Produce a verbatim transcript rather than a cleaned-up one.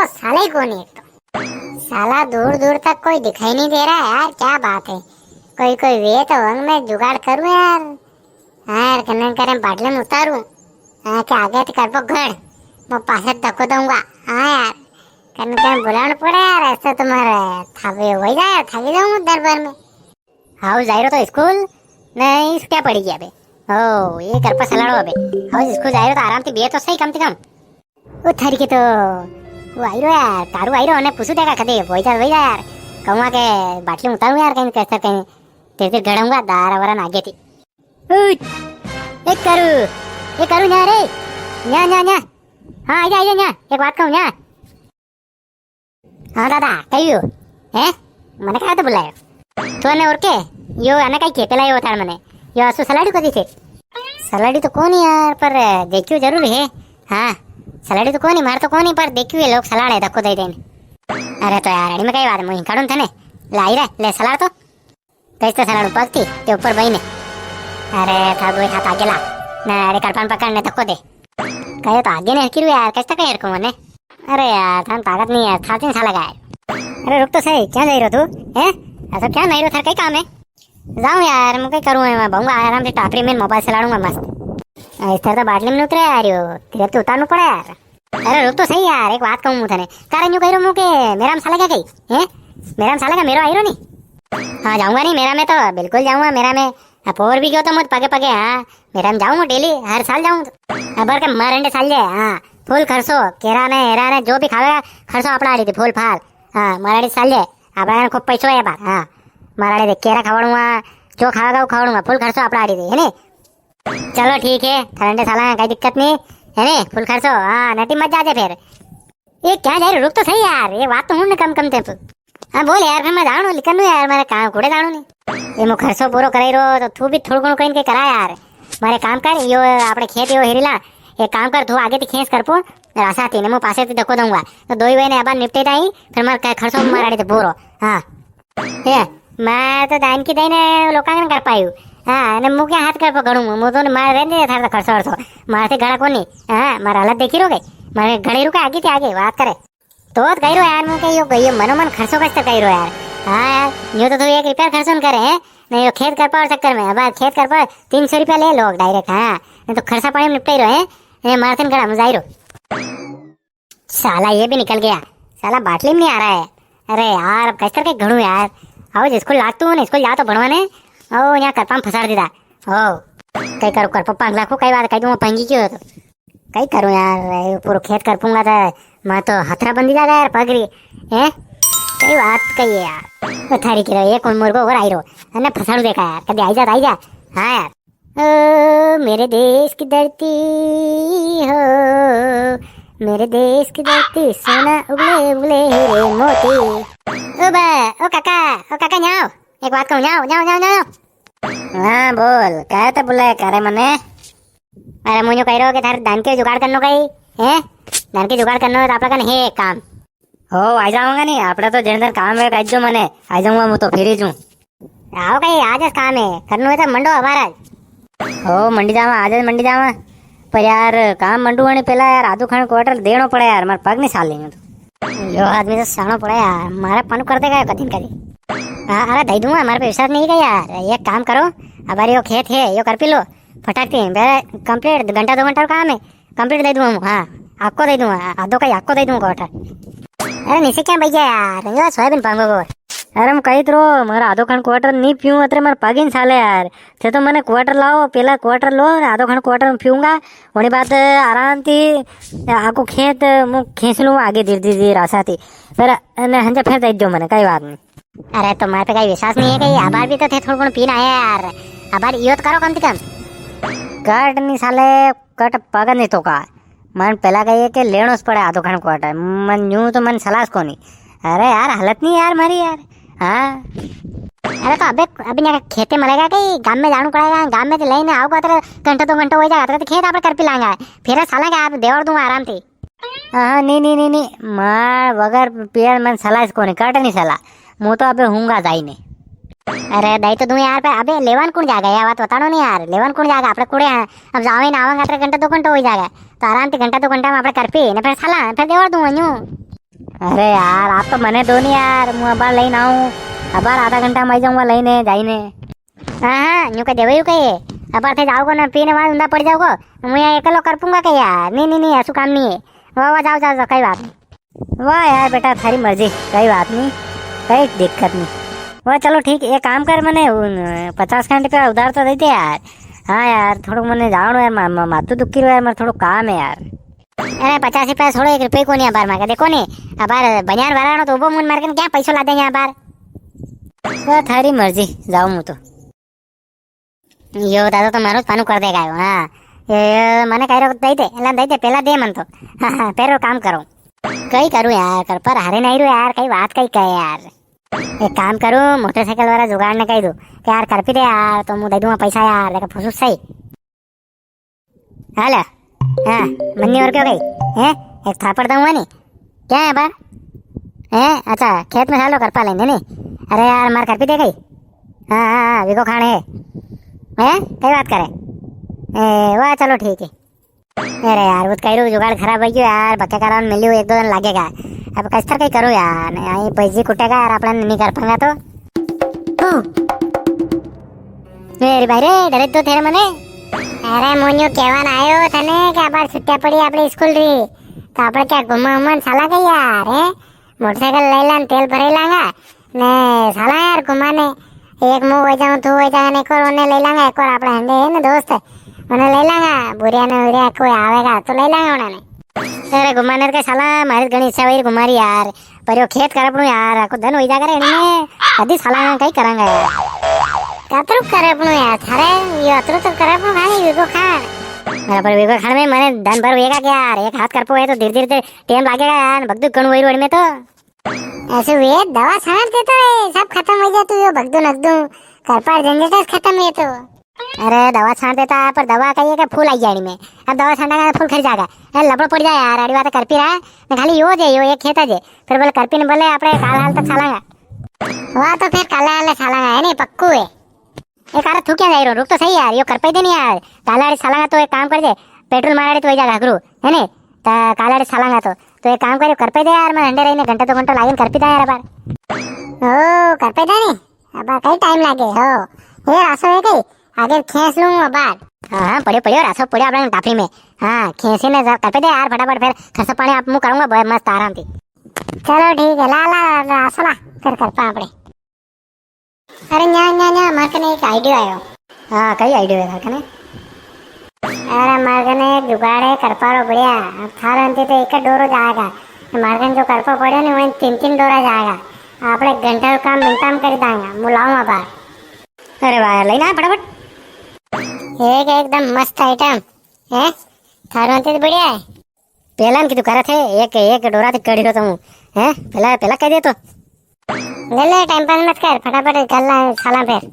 साला ही कोनी एक तो। साला दूर दूर तक कोई दिखाई नहीं दे रहा है यार, क्या बात है? कोई कोई वे तो वंग में जुगाड़ करूँ यार। हाँ यार, कने करे बाटली में उतारूँ। हाँ, के आगे तो करपो घड़, मैं पासे धक्को दूंगा। हाँ यार, कने करे बुलाना पड़े यार, ऐसा तुम्हारे थावे हो जाए, थावी जाऊँ दरबार में। हाउ जायरो तो स्कूल, नहीं छुट्टियां पड़ी गया बे। ओ, ये करपा सलाड़ो अबे। हाउ स्कूल जायरो तो आराम से बिये तो सही कम से कम। ओ थारी के तो, वो आयरो यार, तारू आयरो, ने पूछू देखा कदे, वही जा, वही जा यार। कहूँगा के बाटली उतारूँ यार, कहीं कैसे कहीं, तेरे तेरे गड़ूंगा, दारा वरन आगे थी। उठ, ए करू, ए करू न्या रे, न्या, न्या, न्या। हाँ, आजा, आजा, न्या, एक बात कहूँ न्या। हाँ दादा, कहियो। हैं? मने काहे तो बुलायो? तू अने और के? यो अने काई के? पेला यो बताड़ मने। यो आसू सलाड़ी कदी थे? सलाड़ी तो कोनी यार, पर देखियो जरूर है। हाँ, सलाड़ी तो कोनी, मार तो कोनी, पर देखियो ये लोग सलाड़ है, धक्को दे देने। अरे तो यार, अड़ी में काई बात है, मुँह काढूं थने। ले आई रे, ले सलाड़ तो। कैसे सलाड़ू पगती ते ऊपर बई ने। अरे, थारा दोई हाथ आगे ला। ना, अरे, करपान पकड़ ने धक्को दे। कहे तो आगे ने हरकी रू यार, कैसे तक हरकू मने? अरे यार, थान ताकत नहीं यार, थाती साला का है। अरे, रुक तो सही, क्या जाई रो तू? हैं? ऐसा क्या नहीं रो, थार कई काम है? जाऊँ यार, मैं कई करूँ है, मैं बहुंगा आराम से टापरी में मोबाइल चलाऊंगा मस्त। इस तरह तो बाटली में उतरे आ रही हो, तेरे तो उतारना पड़ा यार। अरे रुक तो सही यार, एक बात कहूँ मूँ थने। कारण यूँ कही रो मूँ के मेरा में साले का कही, हैं? मेरा में साले का मेरो आई रो नी। हाँ, जाऊँगा नी मेरा में तो, बिल्कुल जाऊँगा मेरा में। अब और भी गयो तो मूँ पगे पगे, हाँ। मेरा में जाऊँगा डेली, हर साल जाऊँ तो। अब के मारंडे साल जे, हाँ। फुल खर्चो, केरा ने, हेरा ने, जो भी खावेगा, खर्चो आपड़ा आड़ी थी, फुल फाल। हाँ, माराड़ी साल जे, आपड़ा कने खूब पैसो है बार, हाँ। माराड़ी दे केरा खवाड़ूंगा, जो खावेगा वो खवाड़ूंगा, फुल खर्चो आपड़ा आड़ी थी, है नी? चलो ठीक है, थारंडे साला कई दिक्कत नी है नी, फुल खर्चो। हाँ, नटी मत जाजे फिर। ए क्या जा रे, रुक तो सही यार, ये बात तो हुण कम कम ते तू। हाँ बोल यार, फिर मैं जाणू लिखन नु यार, मारे काम कुड़े जाणू नी। ये मूँ खर्चो पूरो कराई रो तो तू भी थोड़ो घणो कहीं के करा यार। मारे काम कर, यो आपणे खेत यो हेरीला, एक काम कर, तू आगे ती खेस करपो, रासा थी ने मूँ पासे ती धक्को दूंगा। तो दोई वेने अबार निपटे ताई, फिर मारे खर्चो माराड़ी ते पूरो। हाँ। ए, मैं तो दान की दई ने लोकां कने करपायू। हाँ, ने मूँ क्या हाथ करपो घणू, मूँ तो मारे रेंदे थारे तो खर्चो वर्चो। मारे से घणा कोनी। हाँ, मारे हालत देखी रो गई। मारे घणी रुके आगे ती आगे बात करे। तो कही रो यार, मूँ कही यो, यो मनोमन खर्चो कस्तर कही रो यार। हाँ यार, यो तो तू एक रुपया खर्चो न करे है। ने यो खेत करपा रा चक्कर में, अब खेत करपा तीन सौ रुपया ले लोग direct, हाँ। ने तो खर्चा पाणी में निपटाई रो है। ए, मारे से घणा मजा आई रो। साला ये भी निकल गया। साला बाटली में नी आ रहा है। अरे यार, अब कस्तर के घणू यार। आओ, स्कूल लागतू ने, स्कूल जा तो भणवाने। ओ, यहाँ करपा में फसाड़ दीदा। ओ, कई करूँ, करपा पांच लाख को कई बात कही दूँ, पंगी क्यों हो तो? कई करूँ यार, ये पूरो खेत करपूंगा तो मैं तो हथरा बंदी जागा यार, पगरी। हैं? कई बात कही है यार। ओ थारी की रे, ये कौन मुर्गो और आई रो? अने फसाड़ू देखा यार, कभी आई जा तो आई जा। हाँ यार। ओ मेरे देश की धरती हो, मेरे देश की धरती, सोना उगले उगले हीरे मोती। ओ बा, ओ काका, ओ काका न्याओ, एक बात कहूँ, न्याओ, न्याओ, न्याओ, न्याओ। हाँ बोल, काहे तो बुलाया करे मने? अरे मूँ यूँ कही रो कि थारे धान के जुगाड़ करनो कई, हैं? धान के जुगाड़ करनो है तो आपड़ा कने है एक काम। हो, आई जाऊंगा नी, आपड़ा तो जण जण काम है, कह जो मने, आई जाऊंगा, मूँ तो free ज हूँ। आओ कई, आज ज काम है, करनो है तो मंडो हमारा। हो, मंडी जावा, आज ज मंडी जावा। पर यार, काम मंडू होने पहला यार, आधो खान quarter देनो पड़े यार, मारे पग नी साले तो। यो आदमी तो साणो पड़े यार, मारे पानू कर देगा कदी न कदी। हाँ, अरे दई दूंगा, मारे पे विश्वास नी है यार। एक काम करो, अबार यो खेत है, यो करपी लो, फटाक से, मेरा complete घंटा दो घंटा रो काम है, complete दई दूंगा मूँ, हाँ, आको दई दूंगा, आधो कई आको दई दूंगा quarter। अरे नीचे क्या भैया यार, यो सोयाबीन पांगो को। अरे मूँ कही तो रो, मारे आधो खान quarter नी पीऊँ, अतरे मारे पग ही नी साले यार। थे तो मने quarter लाओ, पहला quarter लो, आधो खान quarter में पीऊंगा, वणी बाद आराम थी आको खेत मूँ खेस लूँ आगे धीरे धीरे धीरे रासा थी। पर अने हंजा फेर दई दो मने, कई बात नी। अरे तो मारे पे कई विश्वास नी है कई, अबार भी तो थे थोड़ा घणो पीन आया यार, अबार यो तो करो कम से कम। कट नी साले, कट पग नी तो का। मन पहला कही है कि लेनो स पड़े आधो खान quarter, मन यूं तो मन सलास कोनी। अरे यार, हालत नी यार मारी यार। हाँ। अरे तो अबे, अबे यहाँ खेते मलेगा कई, गाम में जाणू पड़ेगा, गाम में तो लेने आओगा, अतरे घंटा दो घंटा हो जाएगा, अतरे तो खेत आप करपी लांगा, फिर साला के आप देवर दूंगा आराम से। हाँ, नी, नी, नी, नी, मार वगर पियर मन सला इसको नी, कट नी सला। मूँ तो अबे हूँगा जाई ने। अरे, दई तो दूँ यार, पर अबे लेवन कुण जागा? या बात बताड़ो नी यार, लेवन कुण जागा? आपणे कुड़े हैं, अब जावे ना आवांगा, अतरे घंटा दो घंटा हो ही जागा, तो आराम से घंटा दो घंटा में आपणे करपी, ने फिर सला, फिर देवर दूँ यूँ। अरे यार, आप तो मने दो नी यार, मूं अबार लईने आऊं, अबार आधा घंटा में आई जाऊंगा लईने, जाईने। हाँ, हाँ, न्यू कह देवे, यू कहे, अबार थे जाओगो ना, पीने वां उंदा पड़ जाओगो, मूं यां एकलो करपूंगा के यार? नी, नी, नी, असु काम नी है। वाह, वाह, जाओ, जाओ, जाओ, कई बात नी। वाह यार बेटा, थारी मर्जी, कई बात नी, कई दिक्कत नी। वाह, चलो ठीक, एक काम कर, मने उन पचास खान रुपया उधार तो दे दे यार। हाँ यार, थोड़ो मने जावणो यार, मा-, मा-, माथो दुखी रो यार, मारे थोड़ो काम है यार। अरे, पचास रुपया छोड़ो, एक रुपये कोनी अबार मारे कने, देखो नी, अबार बनियान वाराणो तो उबो मूं, मारे कने क्या पैसो ला देंगे अबार? वाह, थारी मर्जी, जाऊं मूं तो। यो दादा तो मारो पानू कर देगा यो, हाँ। ये, ये मने कह रो दे दे, एला दे दे, पहला दे मने तो। हाँ, हाँ, फिर वो काम करो। कई करूँ यार, करपा रे हारे नी रो यार, कई बात कई कहे यार। एक काम करूँ, मोटरसाइकिल वाला जुगाड़ ने कह दूँ कि यार करपी दे यार, तो मूं दे दूंगा पैसा यार, लेकिन फुसुस सही। हेलो, हाँ, मन्नी और क्यों गई? हैं? एक थापड़ दूंगा नी। क्या है बार? हैं? अच्छा, खेत में सालो करपा लेंगे नी। अरे यार, मारे करपी दे गई। हाँ, हाँ, हाँ, विगो खाण है। हैं? कई बात करे? ए, वाह, चलो ठीक है। अरे यार, वो तो कह रहा जुगाड़ खराब हो गयो यार, बक्के कारण मिलियो एक दो दिन लगेगा। अब कस्तर कई करूँ यार, नी, आई पैसे कुटेगा यार, अपना नी करपांगा तो। ओ। मेरी भाई रे, डरे तो थे रे मने। अरे, मूं न्यू केवा ने आयो थने कि अबार छुट्टियां पड़ी आपणे स्कूल री, तो आपणे क्या घूमवा उमवा ने सालां कई यार, हैं? मोटरसाइकिल ले लां, तेल भरे लांगा, ने सालां यार घूमवा ने। एक मूं वई जाऊं, तू वई जा, ने एक और उन्हें ले लांगा, एक और आपणे हंडे है ना दोस्त, उन्हें ले लांगा, बुरिया ने उरिया कोई आवेगा तो ले लांगा उन्हें। अरे घूमवा ने के सालां, मारी घणी इच्छा वई घूमवा री यार, पर यो खेत करपणो यार, आखो दन वई जा करे इनमें, कदी सालां कई करांगा यार। कतरू करपणो यार थारे, यो अतरू तो करपणो खाली विगो खाण। अरे पर विगो खाण में मने दन भर वेगा क्या यार, एक हाथ करपो है तो धीरे धीरे टेम लागेगा यार, भगदू घणो वई रो इनमें तो। ऐसे वे दवा छांट देता है, सब खत्म हो जातू यो भगदू नगदू, करपा रे झंझट खत्म है तो। अरे दवा छांट देता है, पर दवा कई है कि फूल आई जाणी में, अब दवा छांटा का फूल खरी जागा। अरे लपड़ो पड़ जाए यार, आड़ी बात करपी रा, ने खाली यो जे, यो एक खेत है जे, फिर बोले करपी ने बोले आपणे काल हाल तक सालांगा। वाह, तो फिर काले हाल सालांगा है नी, पक्कू है। एक अरे तू क्या जाई रो, रुक तो सही यार, यो करपई दे नी यार, काले आड़ी सालांगा तो एक काम कर जे, पेट्रोल माराड़ी तो वई जागा घगरू, है नी, तो काले आड़ी सालांगा तो, तो एक काम कर, यो करपई दे यार, मैं हंडे रही ने घंटा दो घंटा लागे ने करपी दा यार अबार। ओ, करपई दे नी। अबार कई टाइम लागे हो। ए, रासो है कई? आगे खेंस लूं अबार। हाँ, हाँ, पड़ियो, पड़ियो, रासो पड़ियो आपणे टापरी में। हाँ, खेंसी ने जरा करपी दे यार फटाफट, फिर खर्चा पाणी आप मूं करूंगा, बहुत मस्त आराम थी। चलो ठीक है, ला, ला, ला, रासो ला, फिर करपा आपणे। अरे न्या, न्या, न्या, मारे कने एक आइडियो आयो। हाँ, कई आइडियो है थारे कने? अरे, मारे कने एक जुगाड़ है, करपा रो बढ़िया। अब थारे अंते तो एक डोरो जाएगा। मारे कने जो करपो पड़े नी, वही तीन तीन डोरा जाएगा। आपणे घंटा रो काम मिनटा में करी दांगा, मूं लाऊं अबार। अरे वाह यार, लई ना फटाफट। एक एकदम मस्त आइटम है, थारे अंते तो बढ़िया है। पेला ने कीधु करे थे, एक, एक डोरा ती कड़ी रो तो हूँ, हैं? पेला, पेला कह दे तो। ले ले, टाइम पास मत कर, फटाफट कर ला, सालां फिर।